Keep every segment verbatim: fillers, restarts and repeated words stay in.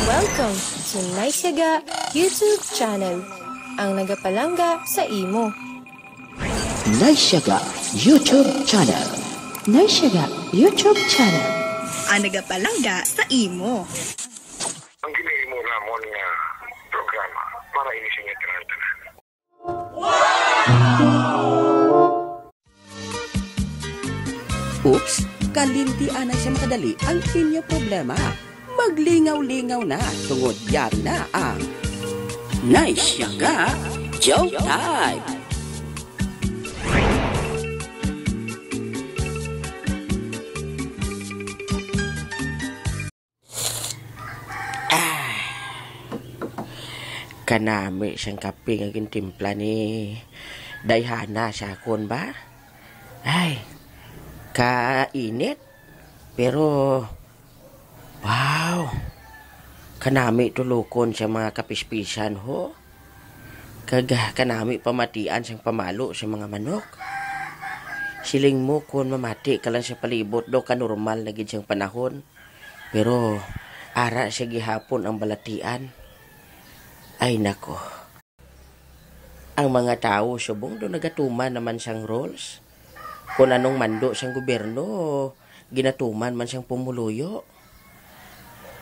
Welcome to Nice Yaga YouTube channel, ang nagapalangga sa imo. Nice Yaga YouTube channel. Nice Yaga YouTube channel. Ang nagapalangga sa imo. Ang ginahimo namon nga programa para ini sa inyo tanan-tanan. Oops, kalimti anay sa makadali ang inyo problema. Maglingaw-lingaw na, tungod yari na ang Nice Yaga Joke Time. Ah. Kanami sang kape nga gintimpla ni Dayhana sa akon ba? Ay, kainit. Pero, wow. Kanami tulokon sa mga kapispisan, ho. Kag, ah, kanami pamatian sang pamalo sa mga manok. Siling mo kon mamati ka lang sa palibot, daw kanormal na gid sang panahon. Pero ara siya gihapon ang balatian. Ay nako. Ang mga tawo subong do nagatuman naman sang rules. Kon anong mando sang gobyerno, ginatuman man sang pumuluyo.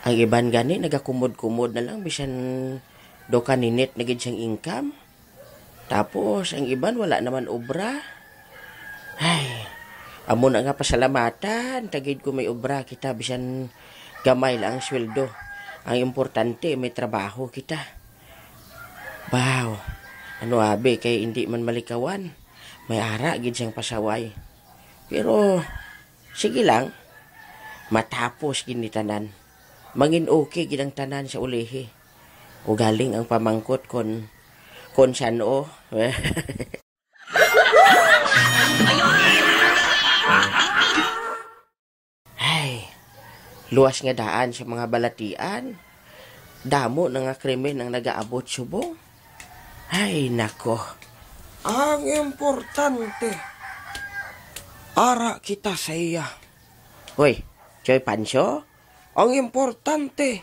Ang iban gani nagakumod-kumod na lang bisan do kaninit na gid sang income. Tapos, ang iban wala naman obra. Ay, amo na nga pasalamatan, tagid ko may obra kita, bisan gamay lang ang sweldo. Ang importante, may trabaho kita. Baw, ano abi kay hindi man malikawan, may ara gid siyang pasaway. Pero, sige lang, matapos gid ni tanan. Mangin okay gid ang tanan sa ulihi. Ugaling ang pamangkot kon, kon san-o. Ay, luwas nga daan sa mga balatian. Damo na nga krimen ang nagaabot subong. Ay, nako. Ang importante, ara kita sa iya. Hoy, Choy Pancho, ang importante,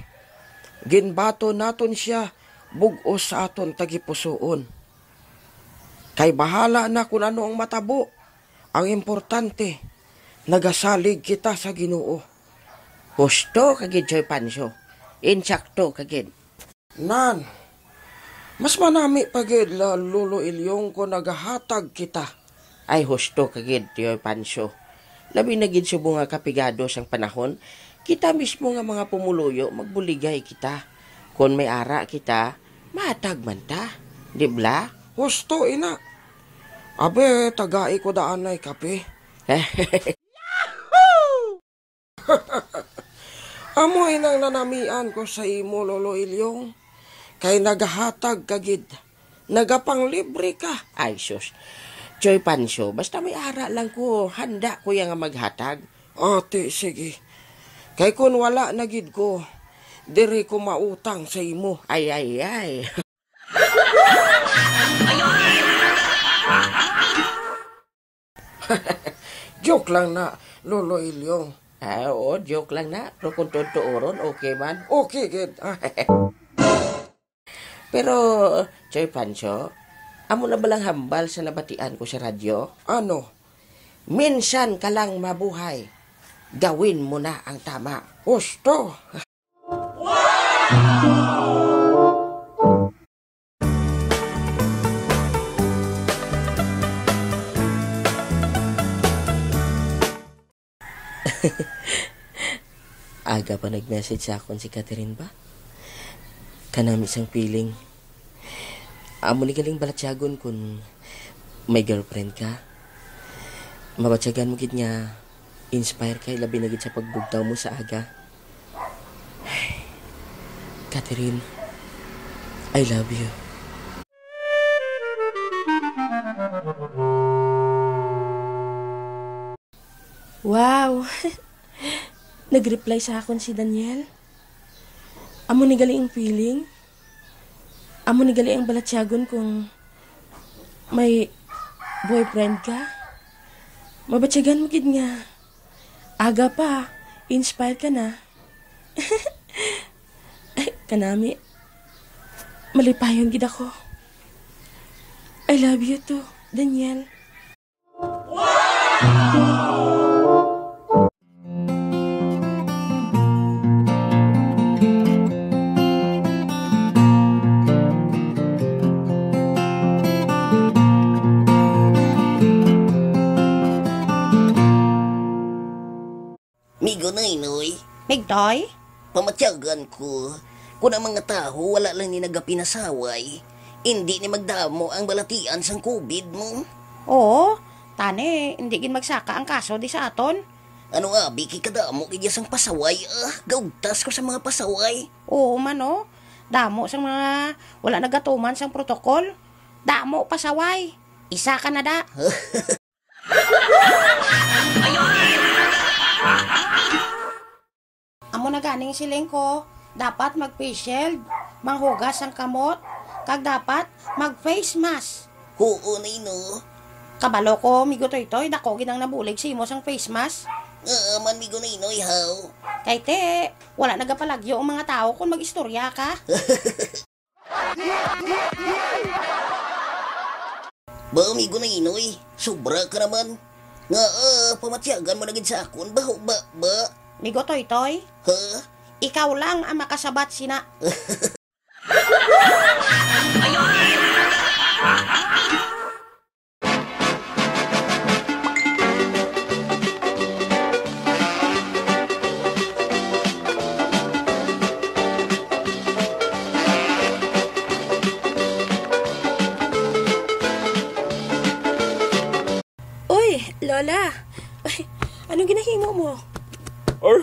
ginbaton naton sia bug-os sa aton tagipusoon. Kay bahala na kun ano ang matabo. Ang importante, nagasalig kita sa Ginoo. Husto ka gid, Choy Pancho. Insakto ka gid. Nan, mas manami pa gid la Lolo Ilyong kon nagahatag kita. Ay, husto ka gid, Tiyoy Pancho. Labi na gid subong nga kapigado sang panahon, kita mismo nga mga pumuluyo magbuligay kita. Kon may ara kita, mahatag man ta, di bala? Husto ina. Abi, tagai ko daan nay kape. Amo inang nanamian ko sa imo, Lolo Ilyong, kay nagahatag ka gid, nagapanglibre ka. Ay, sus. Choy Pancho, basta may ara lang ko, handa ko ya nga maghatag. Ati, sige. Kay kun wala na gid ko, diri ko mautang sa imo. Ay, ay, ay. Joke lang na, Lolo Ilyong. Ah, oo, joke lang na. Pero kung tutuoron, okay man. Okay gid. Pero, Choy Pancho, amo na balang hambal sa nabatian ko sa radyo? Ano? Minsan ka lang mabuhay. Gawin mo na ang tama. Husto. Aga pa nag-message sa akon si Catherine ba? Kanami sang feeling. Amo ni galing balatyagon kun may girlfriend ka. Mabatyagan mo gid nga inspire kay labi na gid sa pagbugtaw mo sa aga. Catherine, I love you. Wow! Nag-reply sa akon si Daniel. Amo ni gali ang feeling. Amo ni gali ang balatyagon kung may boyfriend ka. Mabatyagan mo gid nga aga pa, inspire ka na. Ay, Kanami, malipayon gid ako. I love you too, Daniel. Migo Noynoy. Migtoy? Pamatyagan ko. Kung ang mga tawo wala lang ni nagapinasaway, indi ni magdamo ang balatian sang covid mo. Oo, tani, indi gid magsaka ang kaso di sa aton. Ano abi kay kadamo gid ya sang pasaway, ah. Gaugtas ko sa mga pasaway. Oo man, oh. Damo sang mga wala nagatuman sang protokol. Damo pasaway. Isa ka na da. Amo na ganing siling ko, dapat mag-face shield, manghugas sang kamot, kag dapat mag-face mask. Huo, Noy, no? Kabalo ko, Migo Toytoy, dako gid ang nabulig sa imo sang face mask. Nga man, Migo Noynoy, haw? Kay te, wala nagapalagyo ang mga tawo kung mag-istorya ka. Ba, Migo Noynoy, sobra ka naman. Nga, ah, pamatyagan mo na gid sa akon, baho ba, ba? Migo Toytoy? Ha? Ikaw lang ang makasabat sina. Uy, Lola. Uy, anong ginahimo mo? Ay,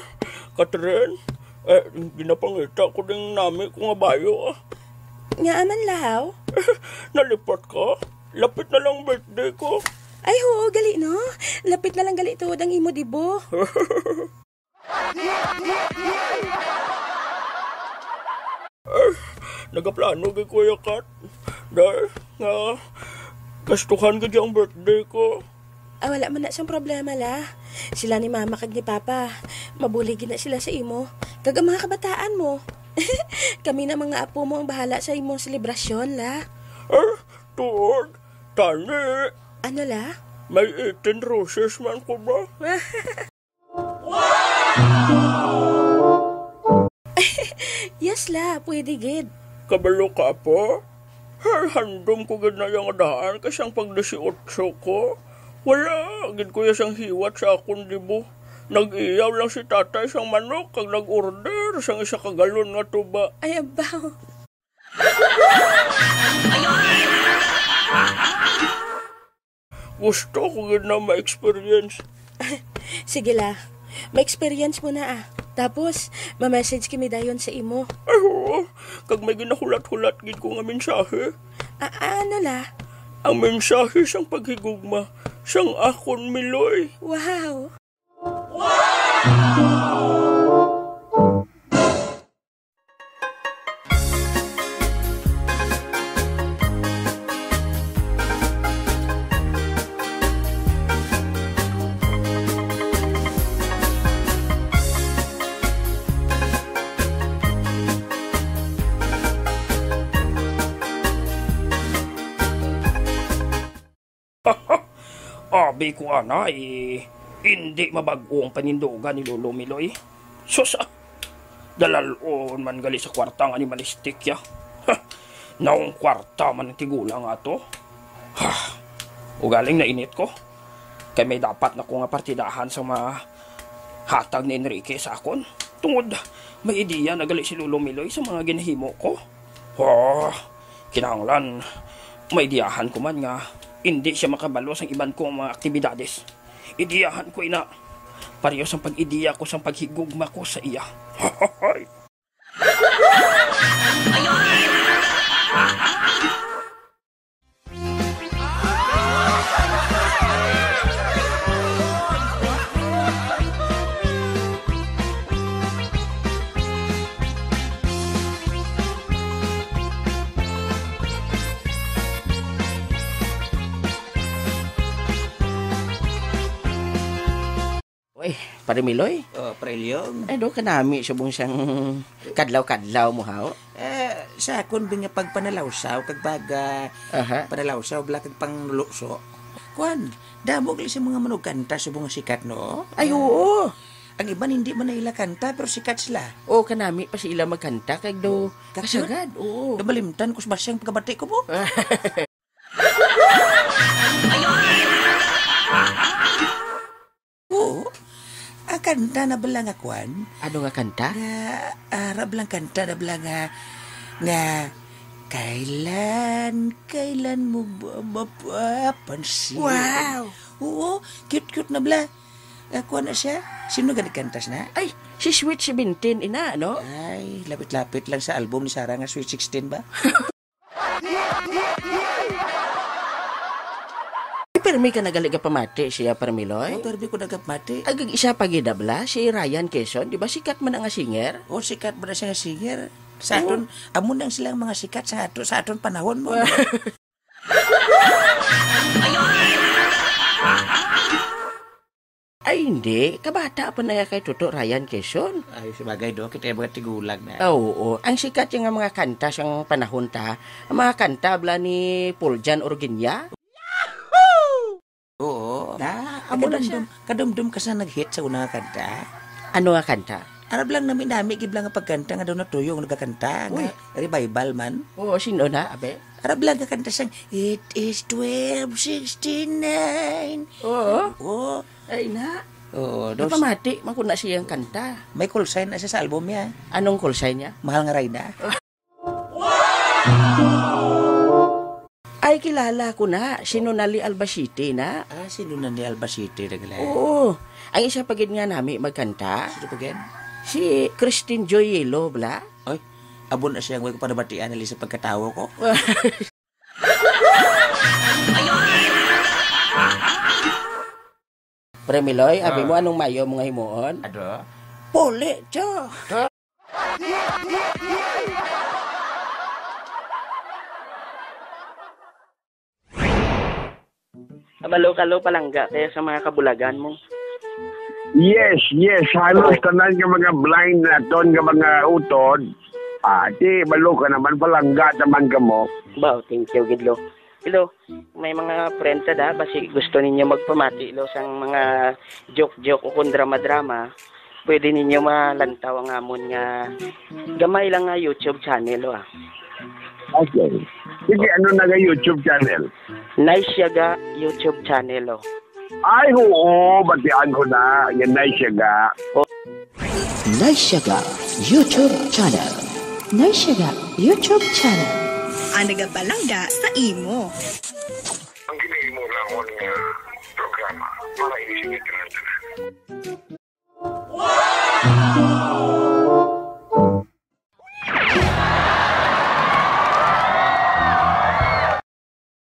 Catherine, eh, ginapangita ko ding nami ko nga bayo, ah. Ngaa man, Lahaw? Nalipat ka? Lapit na lang birthday ko. Ay, oo, gali, no? Lapit na lang gali tuod ang imo debut. Eh, nagaplano gid ko ya, Kat. Dahil nga, gastuhan gid ang birthday ko. Ah, wala man na siyang problema, la. Sila ni Mama kag ni Papa, mabulig gid na sila sa imo. Kag ang mga kabataan mo. Kami na mga apo mo ang bahala sa imong selebrasyon, la. Eh, tuod, tani. Ano, la? May eighteen roses man ko ba? Yes, la, pwede gid. Kabalo ka, apo? Hal, handom ko gid na yang daan kay sang pag-disiotso ko. Wala gid ko ya sang hiwat sa akon debut. Nag-iyaw lang si tatay sang manok kag nag-order sang isa ka galon nga tuba. Ay, abaw. Gusto ko gid na ma-experience. Sige, la. Ma-experience mo na, ah. Tapos, ma-message kami dayon sa imo. Ay, oo. Kag may ginahulat-hulat gid ko nga mensahe. Ah, ah, ano, la? Ang mensahe sang paghigugma sang akon Miloy. Wow! Abi ko anay, indi mabag-o ang panindugan ni Lolo Miloy. Sus, ah, dalalon man gali sa kwarta nga ni Malistik ya. Ha, naong kwarta man ang tigulang ato. Ha, ugaling nainit ko. Kay may dapat na ko nga partidahan sa mga hatag ni Enrique sa akon. Tungod may ideya na gali si Lolo Miloy sa mga ginahimo ko. Oh, kinahanglan maidiyahan ko man nga indi siya makabalo sang iban kong mga aktibidades. Ideyahan ko ina. Pareho sang pag-ideya ko sang paghigugma ko sa iya. Uy, Pare Miloy? Oh, Pare Ilyong. Ay, do, kanami subong sang kadlaw-kadlaw mo, haw? Eh, sa akon din nga pagpanalawsaw, kag baga, Aha. panalawsaw, bala kag pangluso. Kuan, damo gali sa mga manugkanta subong nga sikat, no? Ay, oo. Ang iban hindi man na ila kanta, pero sikat sila. Oo, kanami pa sila magkanta, kag do, kasagad, oo. Namalimtan ko sa basang pagkabati ko mo. Oo. Ah, kanta na bala nga kwan? Ano nga kanta? Nga, ah, ra bala nga kanta na bala nga, nga, "Kailan, kailan mo ba mapapansin?" Wow! Oo, cute-cute na bala. Ah, kwan na siya. Sino gani kantas na? Ay, si Sweet Seventeen, ina, no? Ay, lapit-lapit lang sa album ni Sarah nga Sweet Sixteen ba? Pirmi ka na gali gapamati siya, Parmiloy? Oh, pirmi ko na gapamati. Ay, kag isa pa gid, abla, si Ryan Quezon, di ba sikat man nga singer? Oh, sikat man na siya nga singer. Sa Oo. aton, amo nang silang mga sikat sa ato, sa aton panahon mo. Ay, hindi. Kabata pa na kay Toto Ryan Quezon. Ay, sabagay, do. Kita yung mga tigulang na. Ah, oo. Ang sikat yung mga kanta sang panahon ta, ang mga kanta bala ni Paul Jan Orguiña. Oo. Na, amo lang kadumdum, kadumdum ka sa nag-hit sa una nga kanta? Ano nga kanta? Arab lang nami-nami, gibla nga pagkanta nga daw natuyo ang nagakanta, nga Uy. revival man. Oo, sino na, abe? Arab lang nga kanta sang, "It is twelve sixty-nine." Oo. Oo. Ay na. Oo, dos. Napamati, man ko na siyang kanta. May call sign na siya sa album niya. Anong call sign niya? Mahal nga Rayna. Ay, kilala ko na. Si Nonali Albacete na. Ah, si Nonali Albacete na gila. Oo. Ang isa pa gid nga nami magkanta. Sino pa gid? Si Christine Joy Yelo, bla. Ay, amo na siya ang way ko panabatian, nali sa pagkatawo ko. Pre Miloy, abi Ah. mo anong mayo mo nga himuon? Ado? Puli, tiyo. Kabalo ka, lo, palangga kaya sa mga kabulagan mo. Yes, yes. Halos Oh. tanan nga mga blind naton nga mga utod. Ah, di, balo ka naman, palangga naman ka mo. Ba, thank you, gid, lo. Hello, may mga friend ta da, basi gusto ninyo magpamati, lo, sang mga joke-joke o kung drama-drama, pwede ninyo malantaw ang amon nga gamay lang nga YouTube channel, lo, ah. Okay. Sige, ano na nga YouTube channel? Nice Yaga YouTube channel, lo. Ay, oo, batian ko na. Yan na siya ga. Nice Yaga YouTube channel. Nice Yaga YouTube channel. Ang nagapalangga sa imo. Ang ginahimo namon nga